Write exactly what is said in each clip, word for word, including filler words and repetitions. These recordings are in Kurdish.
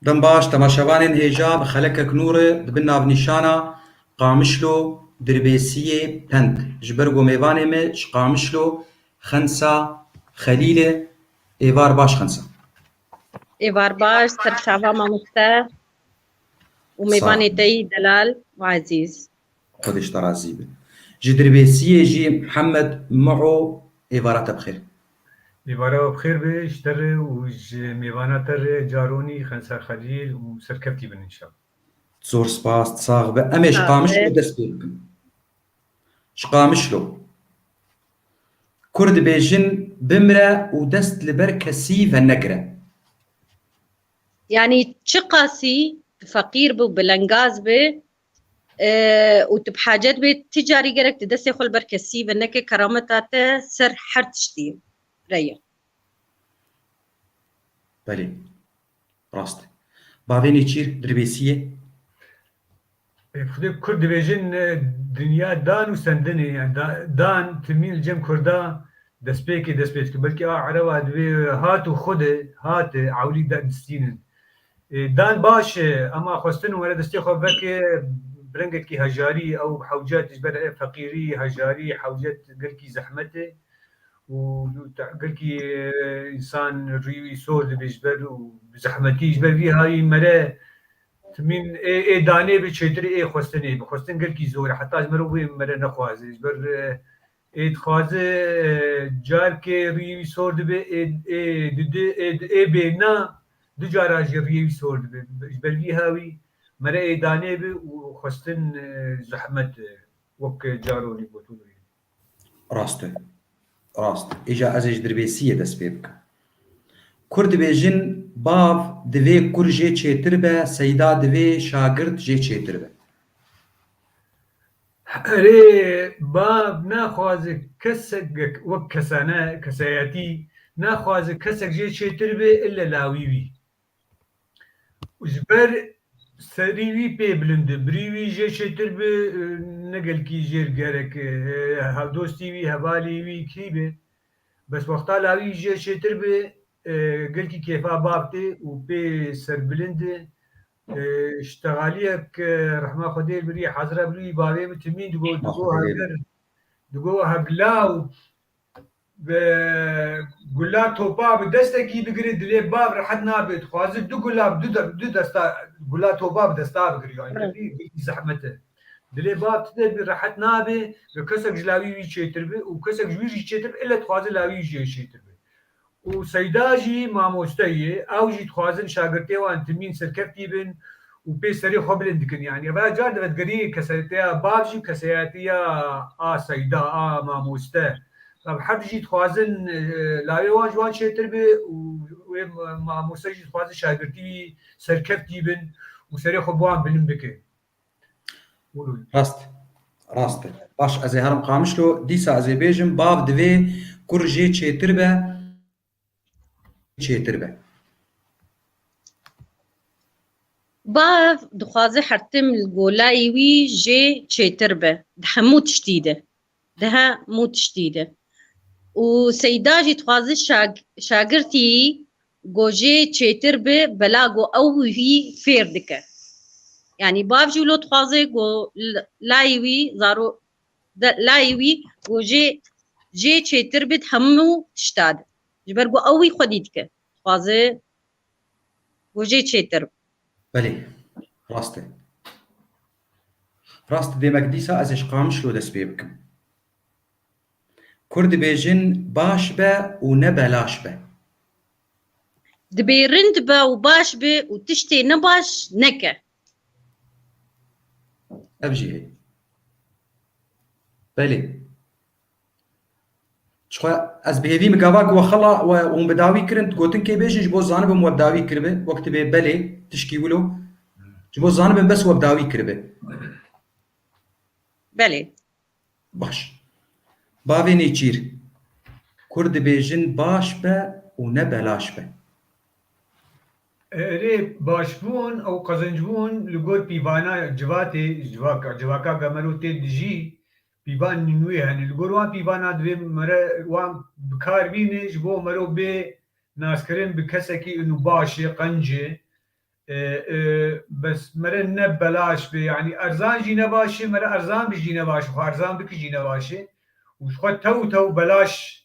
Dem baş, temaşevanên hêja bi xelekek nû re di bin navnîşana Qamişlo Dirbêsiyê Pend. Ji ber ku mêvanê me ji Qamişlo Xensa Xelîl e. Êvar baş Xensa. Êvar baş, ser çava mamoste û mêvanê te yî delal û ezîz. Xwedê ji te razî be. Ji Dirbêsiyê jî Mihemed Miho êvara te bi xêr. Êvara we bi xêr be ji te re û ji mêvana te re caronî Xensar Xelîl û serkeftî bin înşallah. Zor spas, sax be. Em ê ji Qamişlo dest pê bikin. Ji Qamişlo. Kur dibêjin bimre û dest li ber kesî venegire. Yanî çiqasî feqîr bi, bilengaz bi, e, û tu bi hacet bê, ti carî gerek tu destê xwe li ber kesî veneke, kerameta te ser her tiştî re ye. Belê. Rast e. Bavê Nêçîr, Dirbêsiyê. E, Xwedê Kurd dibêjin, e, dinya dan û sendinê, yani da-, dan timîn li cem Kurda destpêkê dest pê dikin. Belkî a Ereba divê hat û xwedê hate ewlî da distînin. E, dan baş e, ama xwestin were destê xwe veke bi rengekî hejarî, ew hewcet ji ber feqîrî, hejarî, hewcet gelkî zehmet e. û te-, gelkî, e, însan rûyî wî sor dibe ji ber û bi zehmetî ji ber vî hayî mere timîn ê, ê danê bi çêtir ê xwestinê bi. Xwestin gelkî zor e. Heta ji mero wê mere nexwaze. Ji ber, e, ê dixwaze, e, carkê rûyî wî sor dibe, ê, ê didi, ê, ê bêna du cara jî rûyê wî sor dibe. Ji ber vî hawî mere ê danê bi û xwestin, e, zehmet, e, wek caronî gotû. Rast e. Rast e. Îja ez ê ji Dirbêsiyê dest pê bikim. Kur dibêjin bav divê kur jê çêtir be, seyda divê şagirt jê çêtir be. Erê, bav naxwaze kesek wek kesane, kesayetî, naxwaze kesek jê çêtir be, ille lawî wî. Ji ber serî wî pê bilind e, birî wî jê çêtir bi, e, ne gelkî jêr gerek, e, hevdostî wî, hevalî wî kî bi. Bes wexta lawî jê çêtir bi, e, gelkî kêfa bav tê û pê serbilind e. E, ştexaliyek, e, rehma Xwedê li birî Hezra Bilûyî bavê min timîn digo, digo heger, digo heglaw bi gula topa bi destekî bigirî, dilê bav rehet nabe. Dixwaze du gula, du de-, du desta gula topa bi desta bigirî. Yani, gelkî zehmet e. Dilê bav tide bi rehet nabe, bi kesek ji lawî wî çêtir bi û kesek ji wî jî çêtir bi, ille dixwaze lawî jî çêtir bi. Û Seyda jî mamoste ye, ew jî dixwazin şagirtê wan timîn serkeftî bin û pê serê xwe bilind dikin. Yani, eva car dibe digerî keseteya bav jî, keseyetiya a Seyda, a mamoste. Ev her du jî dixwazin, e, lawê wan ji wan çêtir be û wê ma-, mamoste jî dixwaze şagirtî wî serkeftî bin û serê xwe bi wan bilind bike. Rast. Rast e. Baş, ez ê herim Qamişlo, dîsa ez ê bêjim, bav divê kur jê çêtir be, çêtir be. Bav dixwaze her tim li golayê wî jê çêtir be. Di hemû tiştî de. Di hemû tiştî de. Û Seyda jî dixwaze şag-, şagirtî go jê çêtir bi, bela go ew wî fêr dike. Yanî bav jî wilo dixwaze go l-, layê wî zaro-, de, layê wî go jê, jê çêtir bi di hemû tişta de. Ji ber go ew wî xwedî dike. Dixwaze go jê çêtir bi. Belê. Rast e. Rast e, demek dîsa ez ê ji Qamişlo dest pê bikim. Kur dibêjin baş be û ne belaş be. Dibê rind be û baş be û tiştê nebaş neke. Ev jî heye. Belê. Çixwe ez bi hêvî min gava ku we xela we hûn bi dawî kirin, gotinkê bêjin ji bo zanibim we bi dawî kiribe. Wek dibê belê, tişkî wilo. Ji bo zanibim bes we bi dawî kiribe. Belê. Baş. Bavê Nêçîr. Kur dibêjin baş be û ne belaş be. Erê, başbûn ew qezencbûn li gor pîvana civatê, civaka, civaka ke mero tê dijî, pîvan nû hene. Li gor wan pîvana divê mere wan bi kar bîne, ji bo mero bê naskirin bi kesekî û baş e, qenc e. E, e, bes mere ne belaş be, yanî erzan jî ne baş e, mere erzan bi jî ne baş e, xwe erzan biki jî ne baş e. Û ji xwe tew tew belaş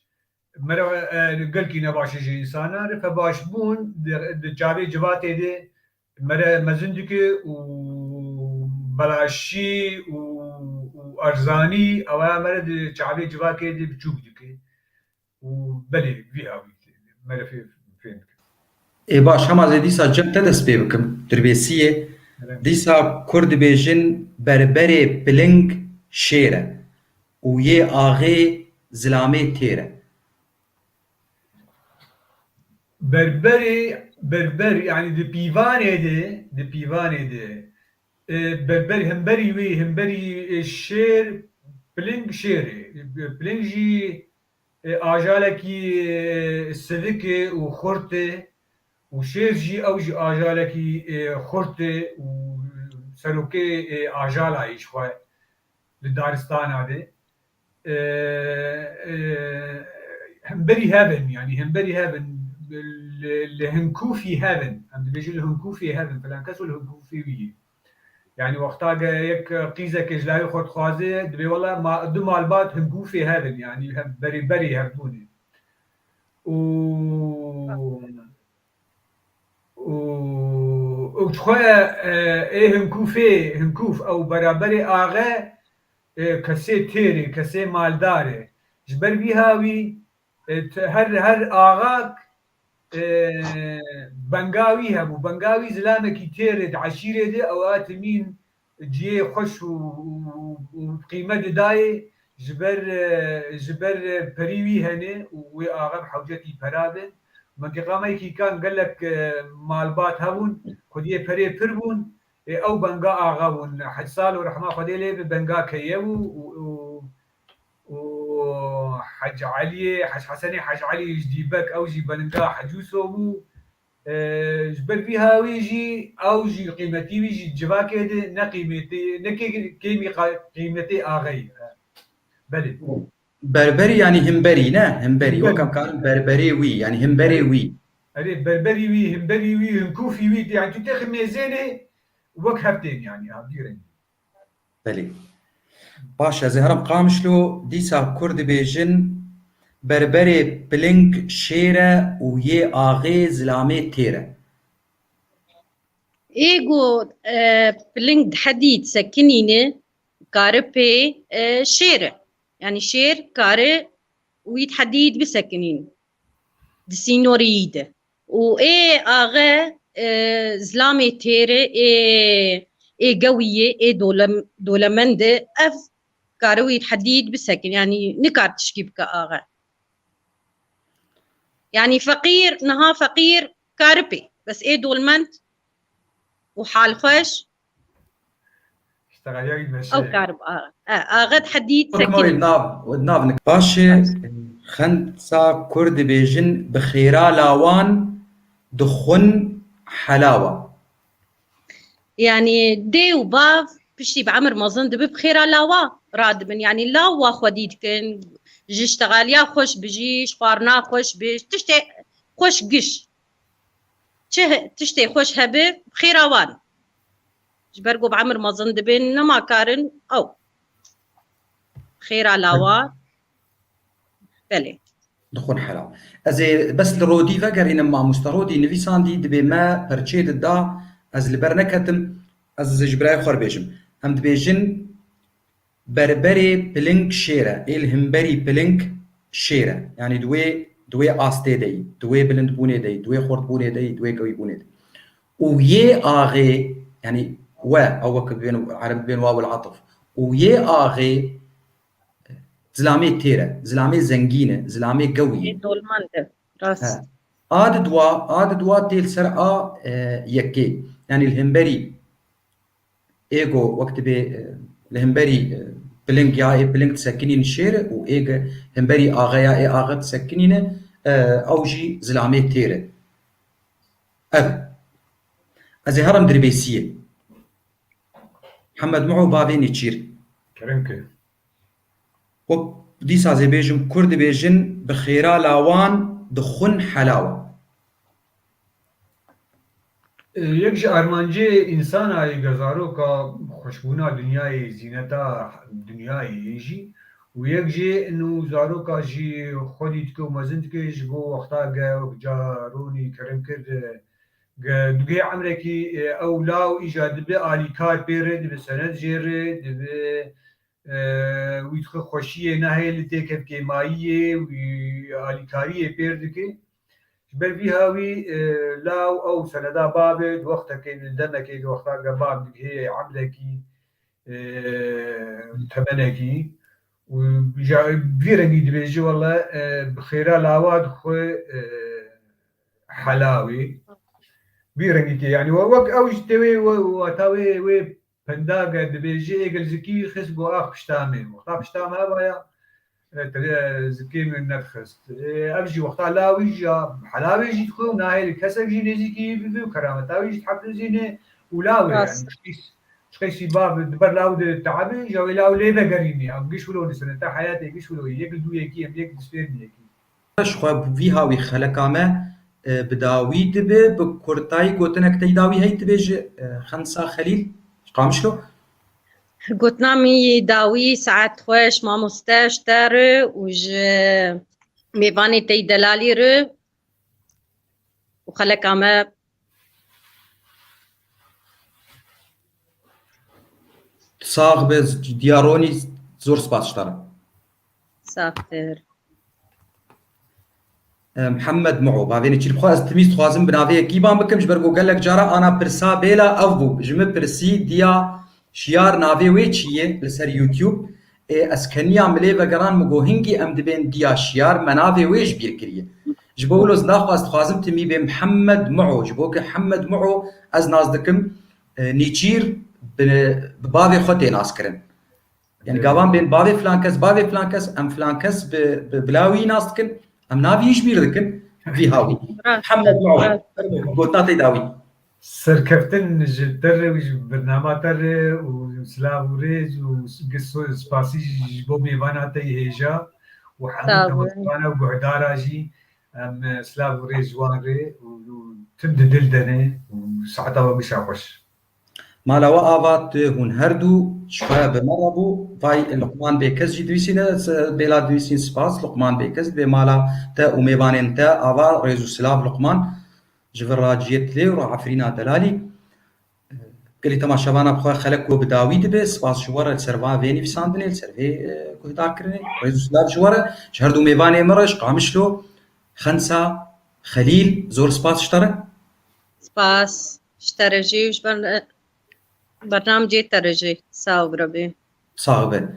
mere, e, gelkî ne baş e ji însanan re, fe baş bûn di, di çavê civatê de mere mezin dike û belaşî û, û erzanî ewa mere di çavê civakê de biçûk dike. Û belê vî hawî mere fê-, fêm dike. Ê baş, hema zê dîsa cem te dest pê bikim, dirbêsiyê. Belê. Dîsa kur dibêjin berberê piling şêr e û yê axê zilamê têr e. Berberê, berber, yanî di pîvanê de, di pîvanê de, e, berber, hemberî wî, hemberî, e, şêr, piling şêr e. Piling jî, e, ajalekî, e, sivik e û xurt e û şêr jî, ew jî ajalekî, e, xurt e û serokê, e, ajala yî ji xwe li daristana de. E, e, hemberî hev in, yanî hemberî hev in, li, li hinkûfî hev in. Em dibêjin li hinkûfê hev in, filan kes û li hinkûfê wî ye. Yanî wexta ge yek qîzekê ji layê xwe dixwaze, dibê wela ma-, du malbat hinkûfê hev in, yanî hev berê berê hev bûne. Û û, û ji xwe, e, ê hinkûfê, hinkûf ew beraberê axe, e, kesê têr e, kesê maldar e. Ji ber vî hawî, e, t-, her, her axak, e, benga wî hebû. Benga wî zilamekî têr e di eşîrê de, ew a timîn cihê xweş û, û, û qîmet didayê, ji ber, e, ji ber, e, perî wî hene û wê axa bi hewcetî pera be. Mentiqa me yekî kan gelek, e, malbat hebûn, xwediyê perê pir bûn, ê, ew benga axa bûn. Hec Salo rehma Xwedê lê be benga keye bû û, û, û Hec Eliyê, Hec Hesenê, Hec Elî ji Dîbek, ew jî benga Hec Wîso bû. E, ji ber vî hawî jî, ew jî qîmetî wî jî civakê de ne qîmetê, ne kê-, kêmî qa-, qîmetê axeyî. Belê. Berberî, yanî himberî, ne? Himberî. Himberî. Wek em karin berberê wî, yanî himberê wî. Erê, berberî wî, himberî wî, hinkûfî wî, yanî tu têxî mêzênê wek hev tên, yanî, ha, vî rengî. Belê. Baş e, ez ê herim Qamişlo, dîsa kur dibêjin, berberê piling şêr e û yê axê zilamê têr e. Ê ku, e, piling di hedî disekinîne, kare pê, e, şêr e. Yanî şêr kare wî di hedî bisekinîne. Di sînorî de. Û ê axe, e, zilamê têr e, ê, ê gewî ye, ê dolem-, dolemend e, ev kare wî di hedî bisekin, yanî nikar tişkî bike axe. Yanî feqîr, niha feqîr karipê, bes ê dolmend û halxweş, Ew kar, a, e, axet hedî Wek ma wê sekin. Nav, wê nav nik. Baş e, xensa kur dibêjin bi xêra lawan dixwin helawa. Yanî dê û bav piştî bi emir mezin dibi bi xêra lawa radibin. Yanî law wa xwedî dikin, ji ştexaliya xweş bijî, ji xwarina xweş bi, tiştê xweş giş. Çi he-, tiştê xweş hebe, bi xêra wan. Ji ber ku bi emir mezin dibin, nema karin ew. Xêra lawa. Belê. Dixwin hela. Ez ê bes li Rodî vegerînim, mamoste Rodî nivîsandî, dibê me perçê dida, ez li ber neketim, ez ji birayê xwe re bêjim. Em dibêjin, Berberê piling şêr e, ê li himberî piling şêr e. Yanî di wê, di wê astê de yî, di wê bilindbûnê de yî, di wê xurtbûnê de yî, di wê gewîbûnê de. Û yê axê, yanî we, ew wek bên, ereb bên wawil atf. Û yê axê zilamê têr e, zilamê zengîn e, zilamê gewî ye. Ê dolmend e, rast. He. A di dua, a di dua tê li ser a, e, yekê. Yanî li himberî Ê go wek dibê, e, li hemberî, e, piling ya ê piling disekinîn şêr û ê ge hemberî axe ya ê axe disekinîne, e, ew jî zilamê têr e. Ev. Ez ê herim dirbêsiyê. Hemed Miho bavê Nêçîr. Kerem ke. Wek dîsa zê bêjim, Kurd dibêjin, bi xêra lawan dixwin helawa. Yek ji armancê însana yê ge zaroka xweşbûna dinyayê, zîneta dinyayê yê jî û yek jê ino zaroka jî xwedî dike û mezin dike ji bo wexta ge wek caronî kerem kir, ge dugê emrekî ew law îja dibe alîkar pê re, dibe senet jê re, dibe wî dixwe xweşiyê nahêle têkev kêmayiyê wî alîkariyê pêr dike. Ji ber vî hawî law ew seneda bavê di wextekê, di demekê, di wexta ge bav digihê emrekî, temenekî û vî rengî dibêje, wele bi xêra lawa dixwe helawê. Vî rengî tê, yanî wek ew ji tê wê wata wê wê Penda ge dibêje, êgil zikî xist go ax pişta me. Wexta pişta me hebaya, e, te, e, zikê min nedixist. E, ev jî wexta lawî jî ya helawê jî dixwe û nahêle kesek jî nêzîkî wî bibe û kerameta wî jî dihefrizîne û lawê, yanî çiqîs-, çiqîsî bav di ber law de teabe, ja wê law lê vegerîne. Em giş wilo nisine, te heyatê giş wilo, yek li dû yekî, em yek distêrî yekî. Ji xwe vî hawî xeleka me, e, bi dawî dibe, bi kurtayî gotinek tey dawî heyî dibêje, e, Xensa Xelîl, ji Qamişlo. Gotina min yê dawî, saet xweş, mamoste, ji te re û ji mêvanê tey delalî re û xeleka me. Sax be, Diya Ronî, zor spas ji te re. Saxtir. E, Mihemed Muo, bavê Nêçîr, bixwe ez timî dixwazim bi navê yekî ban bikim, ji ber ku gelek cara ana pirsa bêla ev bû. Ji min pirsî, Diya Şiyar navê wê çi ye li ser YouTube? Ê, ez keniya milê vegeran, min got, hingî em dibên Diya Şiyar, me navê wê ji bîr kiriye. Ji bo wilo ez naxwaz dixwazim timî bê Mihemed Muo, ji bo ke Mihemed Muo ez nas dikim, e, Nêçîr bi, bi bavê xwe tê nas kirin. Yani gavan bên bavê filan kes, bavê filan kes, em filan kes bi, bi, bila wî nas dikin, em navî ji bîr dikin, vî hawî. Rast. Mihemed Muo, rast. Gotina tey dawî. Serkeftin ji te re û ji bernama te re û silav û rêz û spasî ji bo mêvana te yê hêja û hemû temaşevana û guhdara jî. Em, e, silav û rêz ji wan re û, û tim di dil de ne û saeta we gişa xweş. Mala we ava tu hûn her du ji xwe bi me re bû. Vay Luqman Bêkes jî dinivîsîne, se-, bêla dinivîsîn spas. Luqman Bêkes dibê mala te û mêvanên te ava, rêz û silav Luqman. Ji vir ra ciyê dilê û ra efirîna delalî. Gelî temaşevana bi xwe xelek ku bi dawî dibe, spas ji we re li ser va vê nivîsandinê, li ser vê, e, guhdarkirinê. Rêz û silav ji we re, ji her du mêvanê min re, ji Qamişlo, Xensa, Xelîl, zor spas ji te re. Spas ji te re jî û ji ber-, bernamecê te re jî. Sağ ol, Rabî. Sax be.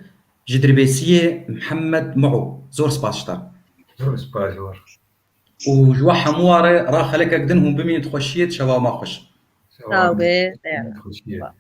Ji Dirbêsiyê Mihemed Muo, zor spas ji te re. Zor spas ji we re. Û ji we hemû re ra xelekek din hûn bimînin di xweşiyê, di şeva me xweş. Sağ ol be, değerli. Xweşiyê.